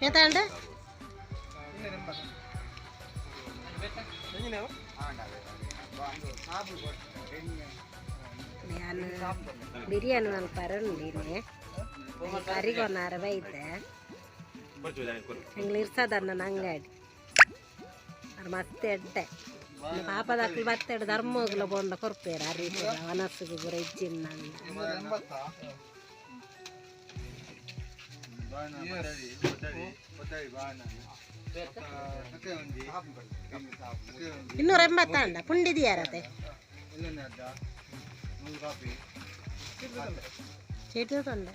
ಏತಾಂಡ ನಾನು ಬಿರಿಯಾನಿ ಮಲ್ಪರುಂಡಿನಿ ಕರಿಗೊನಾರ ಬೈತೆ ಎಂಗ್ಲ ಇರ್ಸದನ್ನ ನಂಗಡಿ ಮತ್ತೆ ಎಡ್ಡೆ ಪಾಪದಾಕ್ಲು ಬತ್ತೆಡ್ ಧರ್ಮೋಗ್ಲ ಬೊಂಡ ಕೊರ್ಪೇರು ಅರಿ ವನಸ್ಸುಗು ಪೂರ ಇಜ್ಜಿನ್ ನಂಗೆ 280 ಪುಂಡಿದಿಯಾರತೆ ಚೇಟಿ ತೊಂಡೆ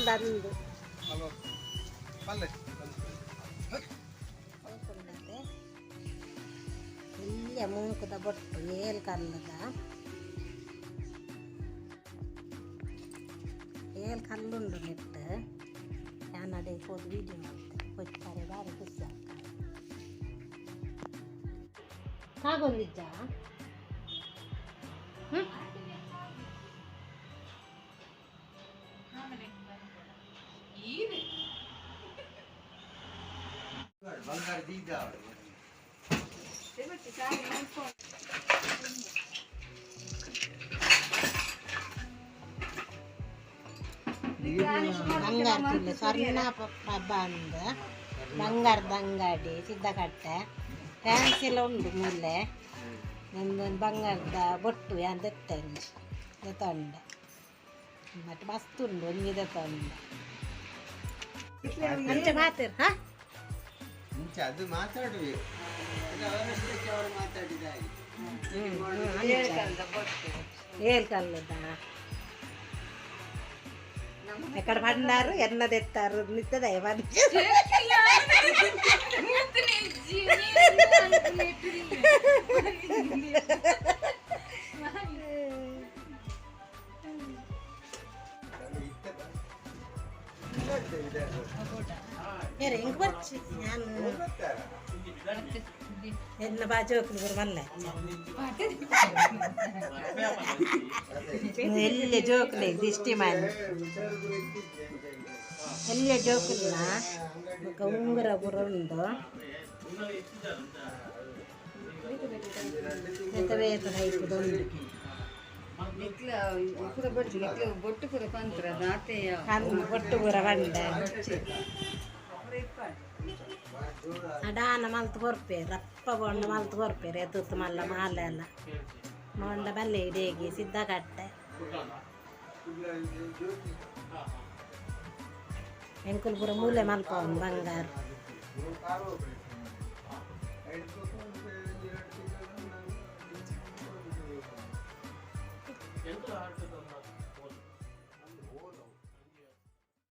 ಕಂದಂದು ಇಲ್ಲೇ ಮೂಕುದ ಬೊಟ್ಟು ಏಲ್ ಕಲ್ಲದ ಏಲ್ ಕಲ್ಲುಂಡು ನೆಟ್ಟು ಯಾನಡೆ ಹೋದು ವೀಡಿಯೋ ಮಾಡ್ತೆ ಕೊಚ್ತಾರೆ ಬಾರಿ ಖುಷಿ ಆಗ್ತದೆ ಸಾಗೊಂದಿಜ್ಜ ಬಂಗಾರ ಸ್ವರ್ಣ ಪ್ರಭಾ ಅಂದ ಬಂಗಾರದ ಅಂಗಡಿ ಸಿದ್ದಕಟ್ಟೆ ಫ್ಯಾನ್ಸಿಲ ಉಂಡು ಮೂಲೆ ನಂದೊಂದು ಬಂಗಾರದ ಬೊಟ್ಟು ಯಾನ್ ದೆತ್ತಂಜಿ ದೆತ್ತೊಂಡೆ ಮತ್ತೆ ಮಸ್ತ್ ಉಂಡು ಒಂಜಿ ದೆತ್ತೊಂಡೆ ಅಂಚೆ ಮಾತಿರ್ ಹಾ ಮುಂಚೆ ಅದು ಮಾತಾಡುವೆ ಅವರಷ್ಟಕ್ಕೆ ಅವರು ಮಾತಾಡಿದ ಹಾಗೆ ಏಲ್ ಕಲ್ಲದ ಎಕ್ಕಡ ಪಂಡಾರು ಎನ್ನ ದೆತ್ತಾರು ನಿತ್ತದ ಹಿಂಗೆ ಬರ್ಚಿ ನಾನು ಎನ್ನ ಬಾಜೋಕ್ಲು ಪೂರ ಮಲ್ಲ ಎಲ್ಲೆ ಜೋಕುಲೆ ದಿಷ್ಟಿ ಮಾನಿ ಎಲ್ಲೆ ಜೋಕುಲ್ನ ಬೊಕ ಉಂಗುರ ಪೂರ ಉಂಡು ಬೇತೆ ಬೇತೆ ಟೈಪುದ ಉಂಡು ಬೊಟ್ಟು ಪೂರ ಪಂತ್ರ ಕಂದು ಬೊಟ್ಟು ಪೂರ ಬಂಡೆ ಅಡಾನ ಮಲ್ತ್ ಕೊರ್ಪೇರು ರಪ್ಪ ಬೊಂಡ ಮಲ್ತ್ ಕೊರ್ಪೇರು ಎದ್ದುತ್ತು ಮಲ್ಲ ಮಾಲೆ ಎಲ್ಲ ಮೊಂಡ ಬಲ್ಲೆ ಇಡೇಗಿ ಸಿದ್ಧ ಕಟ್ಟೆ ಎಂಕುಲು ಪೂರ ಮೂಲೆ ಮಲ್ಪವನು ಬಂಗಾರ